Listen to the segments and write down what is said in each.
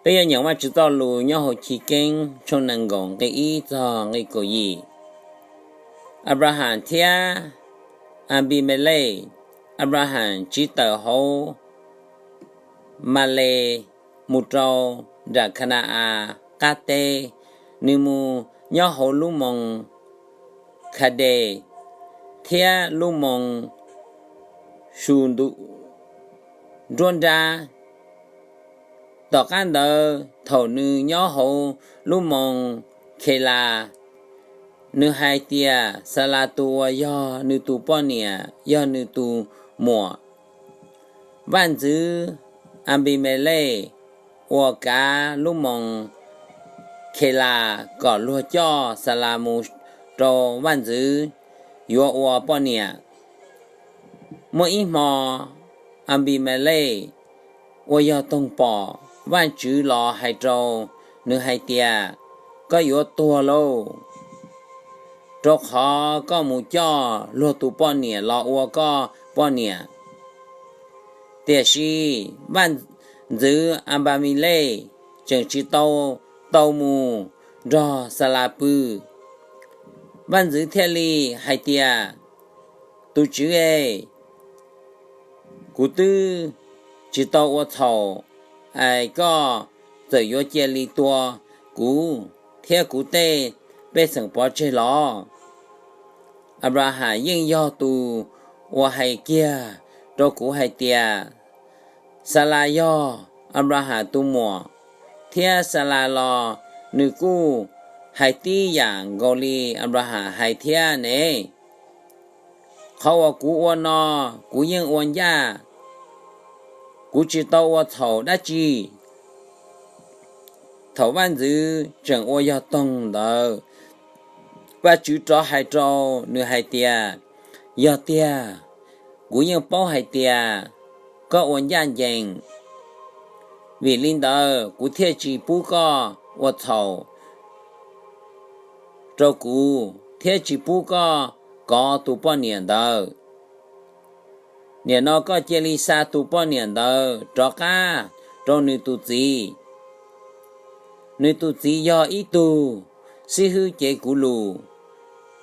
Peb yuav nyeem Vajtswv txoj lus nyob hauv Chiv Keeb tshooj nees nkaum nqe ib txog nqe kaum yim. Anplahas thiab Anpimelej. Anplahas tsiv tawm hauv Males mus rau nram Khana-as qab teb. Nws mus nyob hauv lub moos Khades thiab lub moos Su nruab nrab. Tom qab ntawd thaum nws nyob hauv lub moos Khelas, nws hais tias Xalas tus uas yog nws tus poj niam yog nws tus muam. Vaj ntxwv Anpimelej ua kav lub moos Khelas kom luag coj Xalas mus rau vaj ntxwv yuav ua poj niam. Muaj ib hmo Anpimelej uas yog toog pom Vajtswv los hais rau nws hais tias, Koj yuav tuag lauj, rau qhov koj mus coj luag tus poj niam los ua koj poj niam. Tiam sis vaj ntxwv Anpimelej tseem tsis tau tau mus nrog Xalas pw. Vaj ntxwv thiaj li hais tias, Tus tswv e, kuv twb tsis tau ua txhaum es koj txawm yuav cia li tua kuv thiab kuv tej pej xeem pov tseg los? Anplahas yeej yog tus uas hais kiag rau kuv hais tias, Xalas yog Anplahas tus muam, thiab Xalas los nws kuj hais tib yam nkaus li Anplahas hais thiab ne. Qhov uas kuv ua no kuv yeej ua ncaj, kuv tsis tau ua txhaum dab tsi. Thaum vaj ntxwv tseem ua yog toog ntawd, Vajtswv rov hais rau nws hais tias, Yog tiag, kuv yeej paub hais tias koj ua ncaj ncees, vim li ntawd kuv thiaj tsis pub koj ua txhaum rau kuv thiab tsis pub koj kov tus poj niam ntawd. Nim no koj cia li xa tus poj niam ntawd rov qab rau nws tus txiv. Nws tus txiv yog ib tug xib hwb cev kuv lus.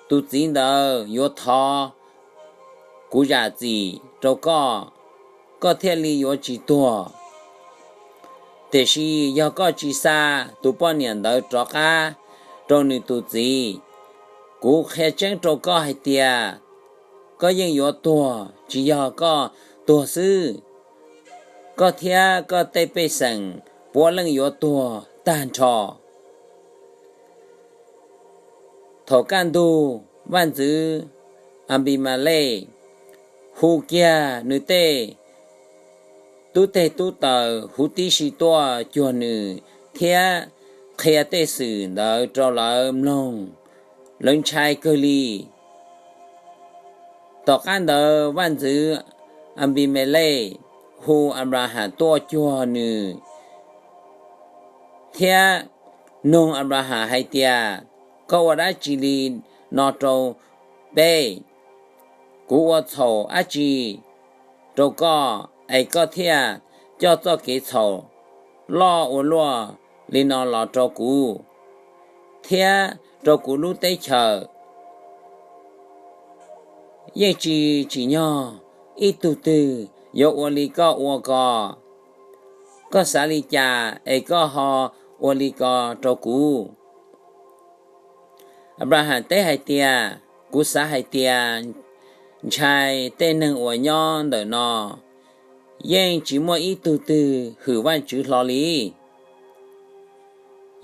Tus txiv ntawd yuav thov kuv zam txim rau koj, koj thiaj li yuav tsis tuag. Tiam sis yog koj tsis xa tus poj niam ntawd rov qab rau nws tus txiv, kuv qhia tseeb rau koj hais tias koj yeej yuav tuag, tsis yog koj tuag xwb, koj thiab koj tej pej xeem puav leej yuav tuag tag nrho. Thaum kaj ntug, vaj ntxwv Anpimalej hu kiag nws tej tub teg tub taws huv tib si tuaj cuag nws thiab qhia tej xwm ntawd rau lawv mloog. Lawv ntshai kawg li. Tom qab ntawd vaj ntxwv Anpimalej hu Anplahas tuaj cuag nws thiab noog Anplahas hais tias, Koj ua dab tsi li no rau peb? Kuv ua txhaum dab tsi rau koj es koj thiaj coj txoj kev txhaum loj ua luaj li no los rau kuv thiab rau kuv lub teb chaws? Yeej tsis tsim nyog ib tug twg yuav ua li koj ua ko. Koj xav li cas es koj ho ua li ko rau kuv? Anplahas teb hais tias, Kuv xav hais tias ntshai tej neeg uas nyob ntawm no yeej tsis muaj ib tug twg hwm Vajtswv hlo li.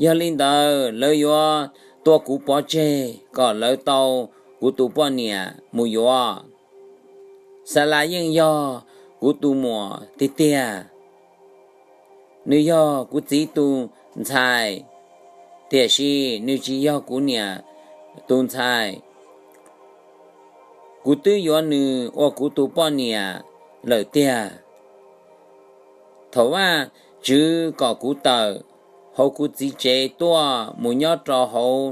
Yog li ntawd lawv yuav tua kuv pov tseg kom lawv tau kuv tus poj niam mus yuav. Xalas yeej yog kuv tus muam tiag tiag. Nws yog kuv txiv tus ntxhais, tiam sis nws tsis yog kuv niam tus ntxhais. Kuv twb yuav nws ua kuv tus poj niam lawm tiag. Thaum Vajtswv kom kuv tawm hauv kuv txiv tsev tuaj mus nyob rau hauv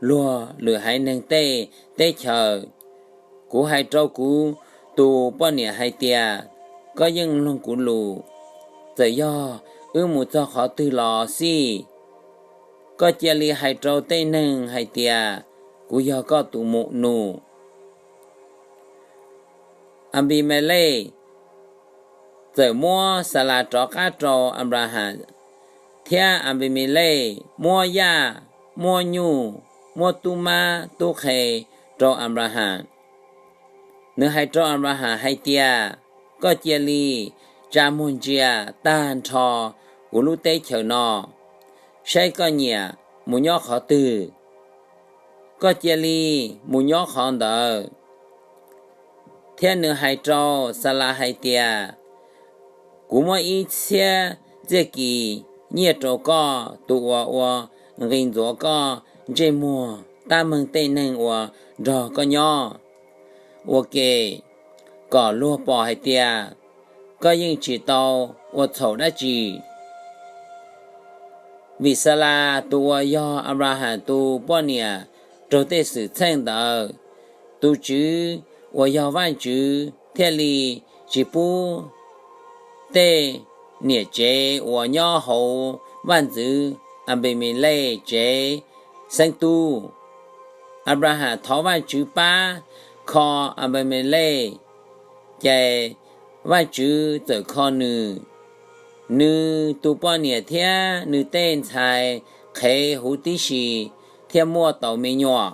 luag lwm haiv neeg tej teb chaws, kuv hais rau kuv tus poj niam hais tias, Koj yeej mloog kuv lus. Txawm yog wb mus txog qhov twg los xij, koj cia li hais rau tej neeg hais tias kuv yog koj tus nus. Anpimelej txawm muab Xalas rov qab rau Anplaham, thiab Anpimelej muab yaj, muab nyuj, muab tub mab tub qhe rau Anplaham. Nws hais rau Anplaham hais tias, koj cia li tsa muag ntsia tag nrho kuv lub teb chaws no, saib koj nyiam mus nyob qhov twg, koj cia li mus nyob qhov ntawd. Thiab nws hais rau Xalas hais tias, kuv muab ib txhiab txiaj kis nyiaj rau koj, tus uas ua nqi ntxuav koj ntsej muag tab meeg tej neeg uas nrog koj nyob ua ke, kom luag pom hais tias koj yeej tsis tau ua txhaum dab tsi. Vim Xalas tus uas yog Anplaham tus poj niam raug tej xwm txheej ntawd, tus Tswv uas yog Vajtswv thiaj li tsis pub tej niam tsev uas nyob hauv vaj ntxwv Anpimelej tsev xeeb tub. Anplaham thov Vajtswv pab kho Anpimelej, ces Vajtswv txawm kho nws, nws tus poj niam thiab nws tej ntxhais qhev huv tib si thiab muaj tau me nyuam.